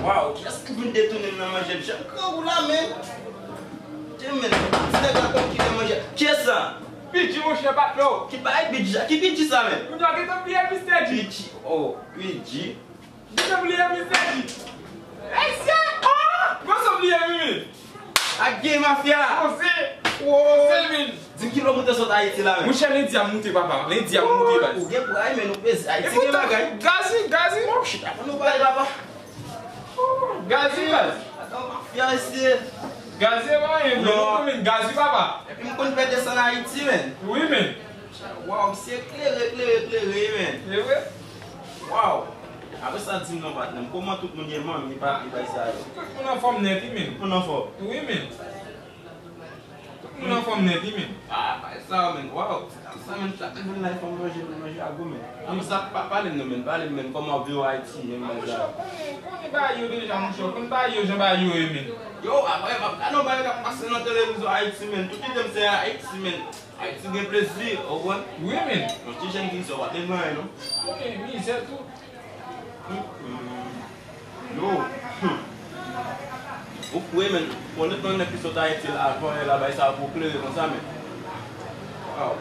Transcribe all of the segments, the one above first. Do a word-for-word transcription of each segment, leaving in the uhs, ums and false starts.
Waw, kiyès ki vin detounen m nan manje m? Jan grangou la, men. Tye, men, ti nèg la konn ki fè manje. Kiyès sa? Bidji, monchè, patnè w. Ki bagay bidji sa? Ki bidji sa, men? Ou ta gentan bliye Mistè G. Bidji, oh, bidji. Gentan bliye Mistè G. Mesye! Ah! Bon, sa bliye, wi, men. Ak Gay Mafya. Kòmsi. Kòmsi, men. Di m kilè w moute sot Ayiti la, men. Monchè, lendi a moute, papa. Lendi a moute, baz. Ou gen bra, men, ou peze. Ayiti gen bagay. Gazi, gazi. Oh, shit, avan nou pale, papa. Gazi, baz. Adan mafya, mesye. Gazi, e pa anyen, bro. Non, men, gazi, papa. Epi m konn fè desann Ayiti, men. Wi, men. Waw, misye klere, klere, klere, men. E vre? Waw. Apre sa, di m non, patnè m, kòman tout moun ye, manmi, papi, bay sa yo? Tout moun anfòm nèt, wi, men. Tout moun anfòm? Wi, men. Tout moun anfòm nèt, wi, men. Ah, bay sa yo, men. Waw. Sa, men, chak moun la, fò manje, manje a gou, men. Apre sa, pa, pale m non, men. Pale m, men. Kòman w viv Ayiti, men, bay sa yo? Monchè, konnen, konnen bagay yo deja, monchè. Konnen bagay yo, jan bagay yo ye, men. Yo, apre, m ap gade yon bagay k ap pase nan televizyon Ayiti, men. Tout ide m se Ayiti, men. Ayiti gen plezi, ou konprann? Wi, men. Yon ti jèn fi sa, w ap te vanyan, non? Konnen mizè tou. Yo. Ou fou, men. Onètman, nèg ki sot Ayiti la, avan, la bay sa pou klere konsa, men. Waw.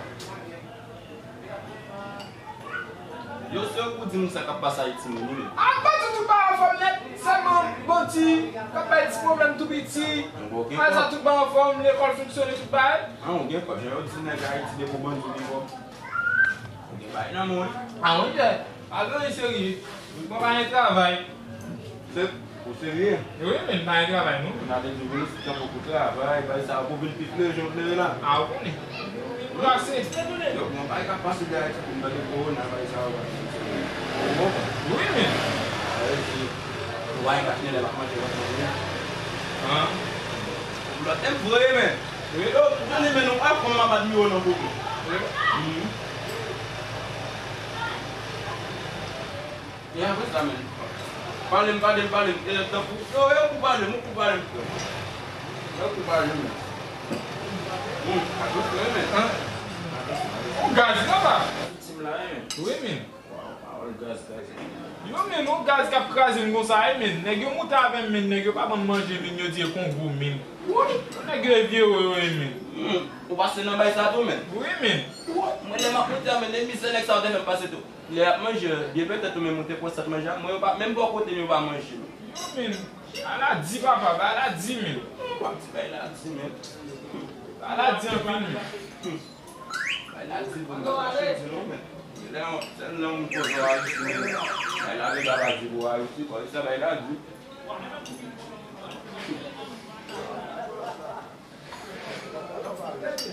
Yo, se ou pou di m sa k ap pase Ayiti, men, wi, men. A, pa di tout bagay anfòm nèt, sèlman bandi k ap bay ti pwoblèm tou piti. Bon, gen kòb. Sa, tout bagay anfòm, lekòl fonksyone, tout bagay. Ah, ou gen kòb, jan yo di nèg Ayiti depi w bandi ou gen kòb. Ou gen bagay nan men w, wi. Ah, wi, jè. Pa gen anyen serye. Mwen pa gen travay. Se, ou serye? Wi, men pa gen travay, non. N a te di vin isit tankou pou travay, bay sa pou vin pi klere jan w klere la. Ah, ou konnen. Vin pase. Donk, mwen pa ka pase de Ayiti pou m tande korona, bay sa yo. Ou konprann? Wi, men. Sa vle di, ou pa gen kach nan lè l ap manje, w ap manje. An? Lòt tèm vre, men. Wi. Yo, tande, men, nou pa konn m ap admire w nan kote. Wi. Mhm. E apre sa, men. Pale m, pale m, pale m. E tankou, yo, yo, kou pale m, yo, kou pale m, frè. Yo, kou pale m, men. Hmm, atò, frè, men. An? Ou gaz, papa? Tim la, men. Wi, men. Waw, pawòl gaz, gaz. Yo, men, yon gaz k ap kraze m konsa, wi, men. Nèg yo moute avè m, men. Nèg yo pa ban m manje, men. Yo di e kongo, men. Wi. Nèg yo e vye, wi, wi, men. Hmm, ou pase nan bay sa tou, men? Wi, men. Wi, mwen, lè m ap moute a, men, e mizè nèg sa yo te fè m pase tou. Lè y ap manje, byen petèt ou menm ou te pran sèt manje ak mwen, yo pa menm bò kote m, yo pa manje, men. Yo, men, bagay la di, papa, bagay la di, men. Hmm, w ap di bagay la di, men. Bagay la di anpil, men. Hmm. Bagay la di, bon, bagay la di, non, men. Lè yon, sèl lè yon koze w Ayiti, men. Bagay la gen bagay di pou Ayiti, kòb sa bagay la di.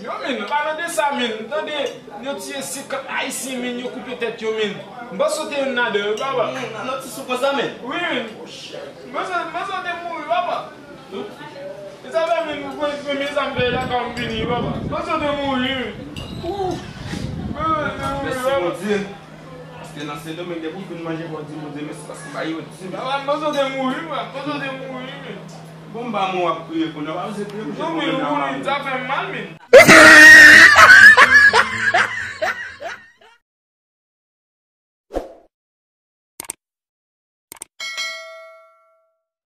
Yo, men, an palan de sa, men, m tande yo tiye senkant Ayisyen, men, yo koupe tèt yo, men. M panse w te youn ladan yo, papa. Hmm, nan ti sou konsa, men. Wi, men. Oh, shit. M panse, m panse w te mouri, papa. Hmm? E sa fè, men, m pran premye zam fè la, kan m vini, papa. M panse w te mouri, men. Ou. M panse w te mouri, papa. Mèsi, Bondye. Paske nan Sendomeng, depi w fin manje, fò w di Bondye mèsi, paske bagay yo di, men. Papa, m panse w te mouri, papa. M panse w te mouri, men. Bon, m pa mò w ap kriye kounye a, w ap vle kriye, m te non, men, pwoblèm nan mouri, sa fè m mal, men.